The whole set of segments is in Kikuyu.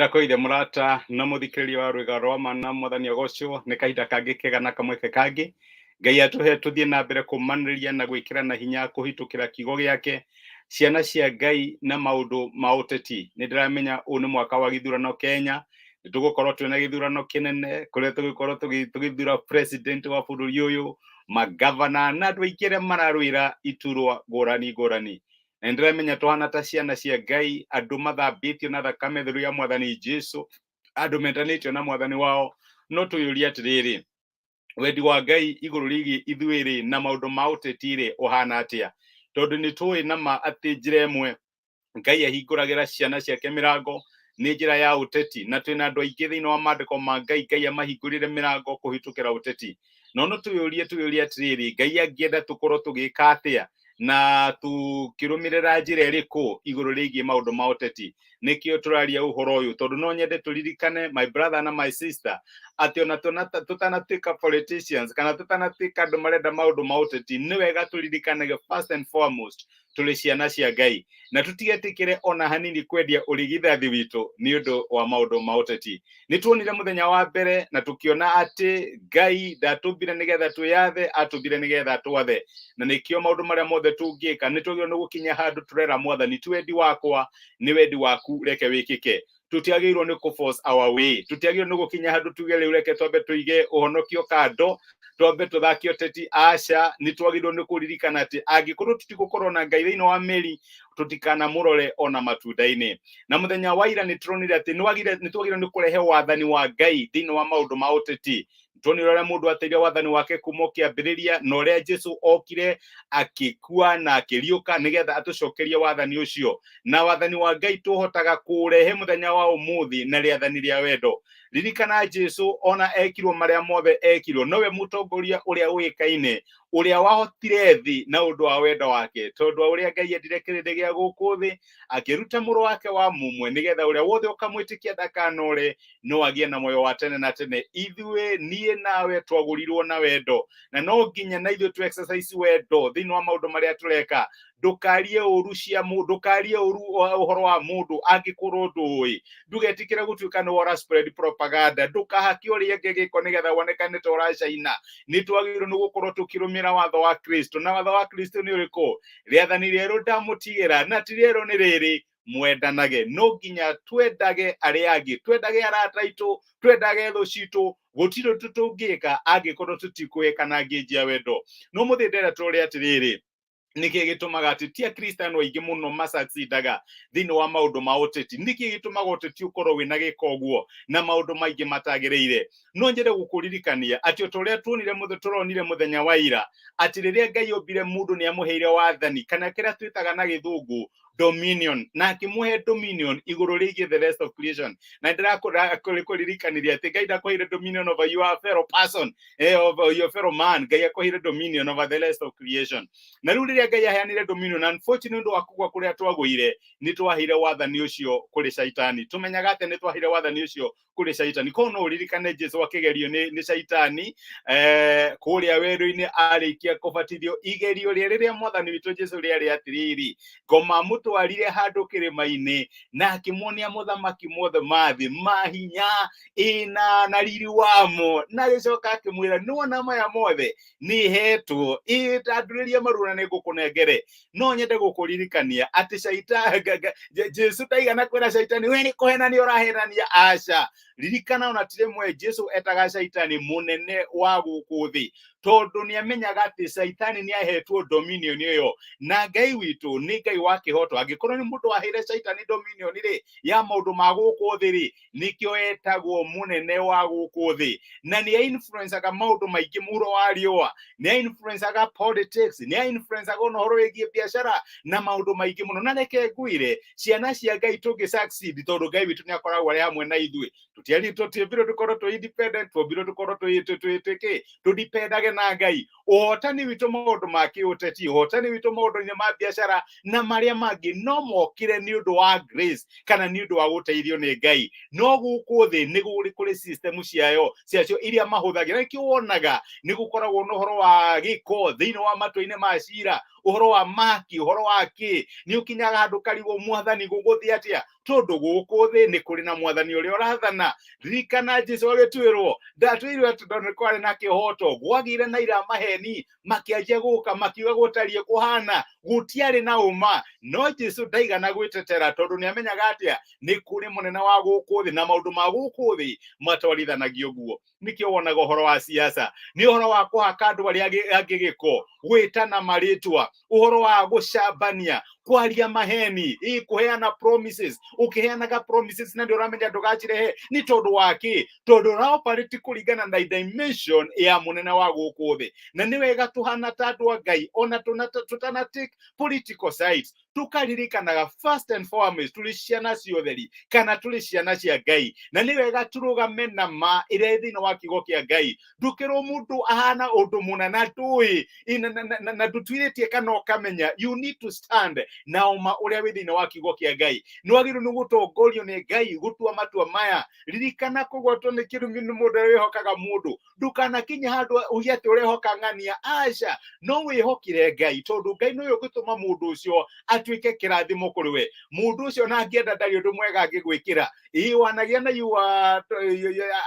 Nĩndakũgeithia mũrata na mũthikĩrĩria wa rwĩga rwa ma na mwathani agocwo nĩ kahinda kangĩ kega na kamweke kangĩ Ngai atũhe tũthiĩ na mbere kũmanĩrĩria na gwĩkĩrana hinya kũhĩtũkĩra kiugo gĩake ciana cia Ngai na maũndũ ma ũteti. Nĩ ndĩramenya ũyũ nĩ mwaka wa gĩthurano Kenya, nĩ tũgũkorwo twĩna gĩthurano kĩnene kũrĩa tũgũkorwo tũgĩthura president wa bũrũri ũyũ, magavana na andũ aingĩ arĩa mararũĩra iturwa ngũrani ngũrani. Na nĩndĩramenya tũhana ta ciana cia Ngai, andũ mathambĩtio na thakame theru ya mwathani Jesu, andũ mendanĩtio na mwathani wao. No twĩyũrie atĩrĩrĩ, wendi wa Ngai igũrũ rĩgiĩ ithuĩ rĩ na maũndũ ma ũteti rĩ ũhana atĩa? Tondũ nĩ tũĩ na ma atĩ njĩra ĩmwe Ngai ahingũragĩra ciana ciake mĩrango nĩ njĩra ya ũteti, na twĩna andũ aingĩ thĩinĩ wa maandĩko ma Ngai, Ngai amahingũrĩre mĩrango kũhĩtũkĩra ũteti. No no twĩyũrie twĩyũrie atĩrĩrĩ, Ngai angĩenda tũkorwo tũgĩka atĩa na tũkĩrũmĩrĩra njĩra ĩrĩkũ igũrũ rĩgiĩ maũndũ ma ũteti? Nĩkĩo tũraria ũhoro ũyũ, tondũ no nyende tũririkane, my brother na my sister, atĩ ona tũtanatuĩka politicians kana tũtanatuĩka andũ marenda maũndũ ma ũteti, nĩ wega tũririkanage first and foremost tũrĩ ciana cia Ngai, na tũtigetĩkĩre ona hanini kwendia ũrigithathi witũ nĩ ũndũ wa maũndũ ma ũteti. Nĩ tuonire mũthenya wa mbere na tũkĩona atĩ Ngai ndatũmbire nĩgetha twĩyathe, atũmbire nĩgetha twathe, na nĩkĩo maũndũ marĩa mothe tũngĩka nĩ twagĩrĩirwo nĩ gũkinya handũ tũrera mwathani, ti wendi wakwa nĩ wendi waku, reke wĩkĩke. Tũtiagĩrĩirwo nĩ kũ force our way, tũtiagĩrĩirwo nĩ gũkinya handũ tuge rĩu reke twambe tũige ũhonokio kando, twambe tũthake ũteti. Aca, nĩ twagĩrĩirwo nĩ kũririkana atĩ angĩkorwo tũtigũkorwo na Ngai thĩinĩ wa mĩri, tũtikanamũrore ona matunda-inĩ. Na mũthenya wa ira nĩ tũronire atĩ nĩ twagĩrĩirwo nĩ kũrehe wathani wa Ngai thĩinĩ wa maũndũ ma ũteti. Tuonire ũrĩa mũndũ ateire wathani wake kuma kĩambĩrĩria, na ũrĩa Jesu okire akĩkua na akĩriũka nĩgetha atũcokerie wathani ũcio. Na wathani wa Ngai tũhotaga kũũrehe mũthenya wa ũmũthĩ na rĩathani rĩa wendo. Ririkana Jesu ona ekirwo marĩa mothe ekirwo, nowe mũtongoria ũrĩa ũĩkaine ũrĩa wahotire thĩ na ũndũ wa wendo wake, tondũ wa ũrĩa Ngai endire kĩrĩndĩ gĩa gũkũ thĩ, akĩruta mũrũ wake wa mũmwe, nĩgetha ũrĩa wothe ũkamwĩtĩkia ndakanore no agĩe na muoyo wa tene na tene. Ithuĩ, niĩ nawe, twagũrirwo na wendo, na no nginya na ithuĩ tu exercise wendo thĩinĩ wa maũndũ marĩa tũreka. Ndũkarie ũru cia mũndũ, ndũkarie ũru ũhoro wa mũndũ angĩkorwo ndũĩ. Ndũgetĩkĩre gũtuĩka nĩ wora spread propaganda, ndũkahake ũrĩa ũngĩ gĩko nĩgetha wonekane ta ũracaina. Nĩ twagĩrĩirwo nĩ gũkorwo tũkĩrũmĩra watho wa Kristo, na watho wa Kristo nĩ ũrĩkũ? Rĩathani rĩerũ ndamũtigĩra, na ti rĩerũ, nĩ rĩrĩ, mwendanage. No nginya twendage arĩa angĩ, twendage arata aitũ, twendage thũ citũ. Gũtirĩ ũndũ tũngĩka angĩkorwo tũtikũhĩkana ngĩnjia wendo. No mũthĩ ndĩrenda tũrore atĩrĩrĩ, nĩkĩ gĩtũmaga atĩ ti akristiano aingĩ mũno masacindaga thĩinĩ wa maũndũ ma ũteti? Nĩkĩ gĩtũmaga ũteti ũkorwo wĩna gĩko ũguo na maũndũ maingĩ matagĩrĩire? No nyende gũkũririkania atĩ o ta ũrĩa tuonire tũronire mũthenya wa ira, atĩ rĩrĩa Ngai ombire mũndũ nĩ amũheire wathani, kana kĩrĩa twĩtaga na gĩthũngũ dominion, na akĩmũhe dominion igũrũ rĩgiĩ the rest of creation. Na ndĩrakũririkanirie atĩ Ngai ndakũheire dominion over your fellow person, over your fellow man. Ngai akũheire dominion over the rest of creation. Na rĩu rĩrĩa Ngai aheanire dominion, unfortunately ũndũ wa kũgwa kũrĩa twagũire, nĩ twaheire wathani ũcio kũrĩ Shaitani. Tũmenyaga atĩ nĩ twaheire wathani ũcio kũrĩ Shaitani? Korwo no ũririkane Jesu akĩgerio nĩ Shaitani kũrĩa werũ-inĩ arĩkia kũbatithio, igerio rĩa rĩrĩa mwathani witũ Jesu rĩarĩ atĩrĩrĩ, ngoma amũtwarire handũ kĩrĩma-inĩ na akĩmuonia mothamaki mothe ma thĩ, mahinya ĩna na riri wamo, na agĩcoka akĩmwĩra, nĩwona maya mothe nĩ hetwo, ĩtandurĩria maru na nĩngũkũnengere. No nyende gũkũririkania atĩ Jesu ndaigana kwĩra Shaitani, we nĩ kũhenania ũrahenania. Aca, ririkana ona ti rĩmwe Jesu etaga Shaitani mũnene wa gũkũ thĩ, tondũ nĩ amenyaga atĩ Shaitani nĩ ahetwo dominion ĩyo, na Ngai witũ nĩ Ngai wa kĩhoto. Angĩkorwo nĩ mũndũ waheire Shaitani dominion rĩ ya maũndũ ma gũkũ thĩ rĩ, nĩkĩo etagwo mũnene wa gũkũ thĩ, na nĩ influencaga maũndũ maingĩ mũhuro wa riũa, nĩ influencaga politics, nĩ influencaga ona ũhoro wĩgiĩ biacara na maũndũ maingĩ mũno. Na reke ngwĩre, ciana cia Ngai tũngĩ succeed tondũ Ngai witũ nĩ akoragwo arĩ hamwe na ithuĩ. Tũtiari tũtiũmbirwo tũkorwo twĩ independent, tuombirwo tũkorwo twĩ twĩ twĩ twĩ kĩ tũdependage na Ngai. Ũhotani witũ maũndũ ma kĩũteti, ũhotani witũ maũndũ-inĩ ma biacara na marĩa mangĩ, no mokire nĩ ũndũ wa grace kana nĩ ũndũ wa gũteithio nĩ Ngai. No gũkũ thĩ nĩ kũrĩ kũrĩ system ciayo ciacio iria mahũthagĩra. Nĩkĩo wonaga nĩ gũkoragwo na ũhoro wa gĩko thĩinĩ wa matua-inĩ ma cira. Ũhoro wa maki, ũhoro wa kĩ, nĩ ũkinyaga handũ ũkarigwo, Mwathani, gũgũthiĩ atĩa? Tondũ gũkũ thĩ nĩ kũrĩ na mwathani ũrĩa ũrathana. Ririkana Jesu agĩtuĩrwo, ndatwĩirwo atĩ tondũ nĩ kwarĩ na kĩhoto, gwagĩire na ira maheni makĩanjia gũka makiuga gũtariĩ kũhana, gũtiarĩ na ũma. No Jesu ndaigana gwĩtetera, tondũ nĩ amenyaga atĩa nĩ kũrĩ mũnene wa gũkũ thĩ, na maũndũ ma gũkũ thĩ matwarithanagio ũguo. Nĩkĩo wonaga ũhoro wa siasa nĩ ũhoro wa kũhaka andũ arĩa angĩ gĩko, gwĩtana marĩtwa, ũhoro wa gũcambania, kwaria maheni, ĩ kũheana promises, ũkĩheanaga promises na nĩ ũramenya ndũgacirehe. Nĩ tondũ wa kĩ? Tondũ ũraoperate kũringana na dimension ya mũnene wa gũkũ thĩ. Na nĩ wega tũhana ta andũ a Ngai, ona tũtana take political sides, tukaririkanaga first and foremost tũrĩ ciana cia ũtheri kana tũrĩ ciana cia Ngai, na nĩ wega tũrũgame na ma ĩrĩa ĩ thĩinĩ wa kiugo kĩa Ngai. Ndũkĩrwo mũndũ ahana ũndũ mũna na ndũĩ na ndũtuĩrĩtie kana ũkamenya, you need to stand na ũma ũrĩa wĩ thĩinĩ wa kiugo kĩa Ngai. Nĩ wagĩrĩirwo nĩ gũtongorio nĩ Ngai gũtua matua maya. Ririkana kũgwatwo nĩ kĩrumi nĩ mũndũ ũrĩa wĩhokaga mũndũ. Ndũkanakinye handũ uge atĩ ũrehoka ng'ania, aca, no wĩhokire Ngai, tondũ Ngai nĩwe ũngĩtũma mũndũ ũcio atuĩke kĩrathimo kũrĩ we. Mũndũ ũcio na angĩenda ndarĩ ũndũ mwega angĩgwĩkĩra. Ĩ wanagĩa na yua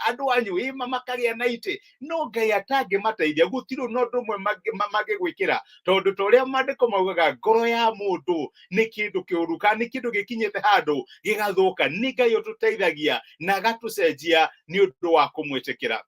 andũ anyu ĩ makagĩa na itĩ, no Ngai atangĩmateithia gũtirĩ na ũndũ ũmwe mangĩgwĩkĩra, tondũ ta ũrĩa maandĩko maugaga, ngoro ya mũndũ nĩ kĩndũ kĩũru kana nĩ kĩndũ gĩkinyĩte handũ gĩgathũka. Nĩ Ngai ũtũteithagia na agatũcenjia nĩ ũndũ wa kũmwĩtĩkĩra.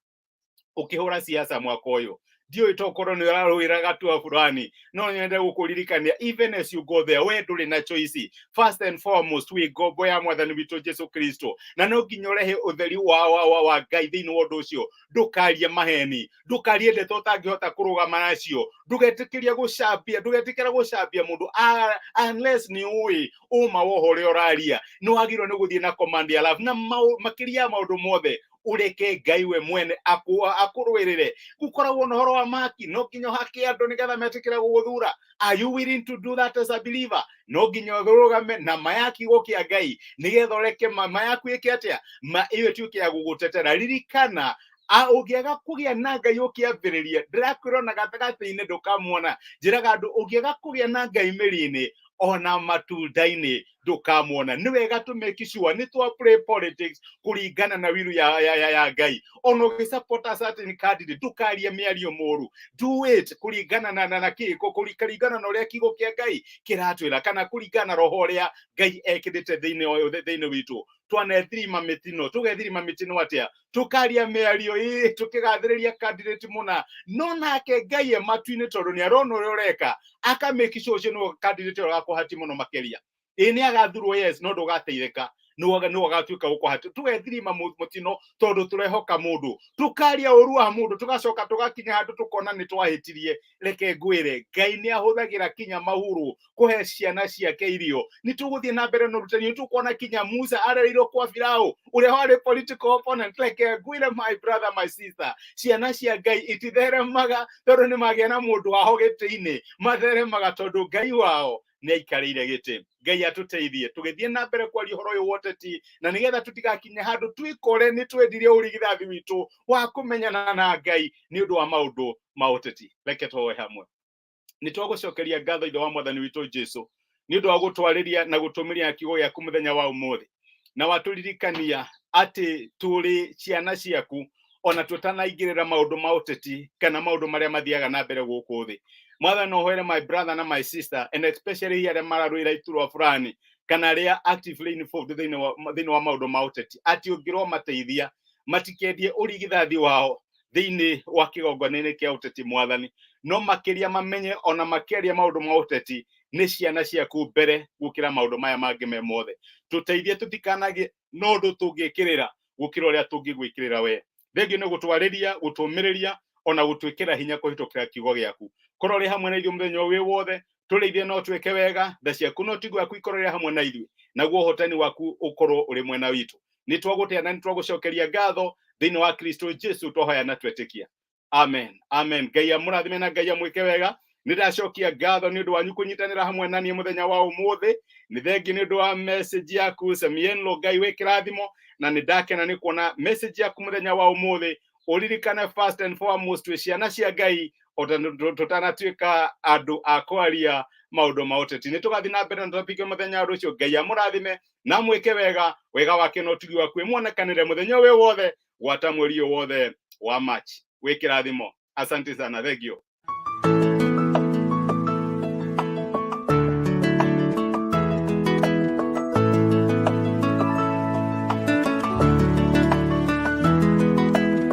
Ũkĩhũra siasa mwaka ũyũ, ndiũĩ tokorwo nĩ ũrarũĩra gatua fulani, no nyende gũkũririkania, even as you go there, we ndũrĩ na choice. First and foremost, wĩ ngombo ya Mwathani witũ Jesu Kristo, na no nginya ũrehe ũtheri wa Ngai thĩinĩ wa ũndũ ũcio. Ndũkarie maheni, ndũkarie ndeto ũtangĩhota kũrũgama nacio, ndũgetĩkĩria gũcambia, ndũgetĩkĩra gũcambia mũndũ unless nĩ ũĩ ũma wa ũhoro ũrĩa ũraria. Nĩ wagĩrĩirwo nĩ gũthiĩ na command ya love, na makĩria ya maũndũ mothe, ũreke Ngai we mwene akũrũĩrĩre. Gũkoragwo na ũhoro wa maki, no nginya ũhake andũ nĩgetha metĩkĩre gũgũthura. Are you willing to do that as a believer? No nginya ũrũgame na ma ya kiugo kĩa Ngai, nĩgetha ũreke ma yaku ĩke atĩa? Ma ĩyo ĩtuĩke ya gũgũtetera. Ririkana, ũngĩaga kũgĩa na Ngai ũkĩambĩrĩria, ndĩrakwĩra ona gatagatĩ-inĩ ndũkamuona. Njĩraga andũ, ũngĩaga kũgĩa na Ngai mĩri-inĩ, ona matunda-inĩ ndũkamuona. Nĩ wega tũ make sure nĩ twa play politics kũringana na wiru ya Ngai. Ona ũgĩ support a certain candidate, ndũkarie mĩario mũru. Do it kũringana na kĩ, kũringana na ũrĩa kiugo kĩa Ngai kĩratwĩra, kana kũringana na roho ũrĩa Ngai ekĩrĩte thĩinĩ witũ. Twanethirima mĩtino, tũgethirima mĩtino atĩa? Tũkaria mĩario ĩ tũkĩgathĩrĩria candidate mũna, no nake Ngai e matu-inĩ, tondũ nĩ arona ũrĩa ũreka, aka make sure ũcio nĩwe candidate ũrĩa ũgakũhati mũno makĩria. Ĩ nĩ agathurwo, yes, no ndũgateithĩka, nĩwe agatuĩka gũkũhati. Tũgethirima mũtino tondũ tũrehoka mũndũ, tũkaria ũru wa mũndũ, tũgacoka tũgakinya handũ tũkona nĩ twahĩtirie. Reke ngwĩre, Ngai nĩ ahũthagĩra kinya mahuru kũhe ciana ciake irio. Nĩ tũgũthiĩ na mbere na ũrutani, nĩ tũkuona kinya Musa arereirwo kwa Firaũ ũrĩa warĩ political opponent. Reke ngwĩre, my brother, my sister, ciana cia Ngai ititheremaga tondũ nĩ magĩa na mũndũ wao gĩtĩ-inĩ, matheremaga tondũ Ngai wao nĩ aikarĩire gĩtĩ. Ngai atũteithie tũgĩthiĩ na mbere kwaria ũhoro ũyũ wa ũteti, na nĩgetha tũtigakinye handũ twĩkore nĩ twendirie ũrigithathi witũ wa kũmenyana na Ngai nĩ ũndũ wa maũndũ ma ũteti. Reke tũhoe hamwe. Nĩ twagũcokeria ngatho, Ithe wa Mwathani witũ Jesu, nĩ ũndũ wa gũtwarĩria na gũtũmĩria kiugo gĩaku mũthenya wa ũmũthĩ, na watũririkania atĩ tũrĩ ciana ciaku ona tũtanaingĩrĩra maũndũ ma ũteti kana maũndũ marĩa mathiaga na mbere gũkũ thĩ. Mwathani, no hoere my brother na my sister, and especially arĩa mararũĩra iturwa fulani kana arĩa actively involved thĩinĩ wa maũndũ ma ũteti, atĩ ũngĩromateithia matikendie ũrigithathi wao thĩinĩ wa kĩgongona-inĩ kĩa ũteti, Mwathani, no makĩria mamenye ona makĩaria maũndũ ma ũteti nĩ ciana ciaku mbere gũkĩra maũndũ maya mangĩ me mothe. Tũteithie tũtikanagie no ũndũ tũngĩkĩrĩra gũkĩra ũrĩa tũngĩgwĩkĩrĩra we. Thengiũ nĩ gũtwarĩria, gũtũmĩrĩria, ona gũtwĩkĩra hinya kũhĩtũkĩra kiugo gĩaku. Korwo ũrĩ hamwe na ithuĩ mũthenya ũyũ wĩ wothe, tũrĩithie no twĩke wega. Tha ciaku no tiguo yaku ikorwo ĩrĩ hamwe na ithuĩ, naguo ũhotani waku ũkorwo ũrĩ mwena witũ. Nĩ twagũtĩa na nĩ twagũcokeria ngatho thĩinĩ wa Kristo Jesu twahoya na twetĩkia, amen, amen. Ngai amũrathime na Ngai amwĩke wega. Nĩ ndacokia ngatho nĩ ũndũ wanyu kũnyitanĩra hamwe na niĩ mũthenya wa ũmũthĩ. Nĩ thengi nĩ ũndũ wa message yaku, Samienlo. Ngai wĩ kĩrathimo, na nĩ ndakena nĩ kuona message yaku mũthenya wa ũmũthĩ. Ũririkane, first and foremost, twĩ ciana cia Ngai. Tũtanatuĩka andũ a kwaria maũndũ ma ũteti, nĩ tũgathiĩ na mbere na topic mũthenya wa rũciũ. Ngai amũrathime na mwĩke wega, wega wake na ũtugi waku ĩmuonekanĩre mũthenya ũyũ wothe gwata mweri ũyũ wothe wa March. Wĩ kĩrathimo. Asante sana, thank you.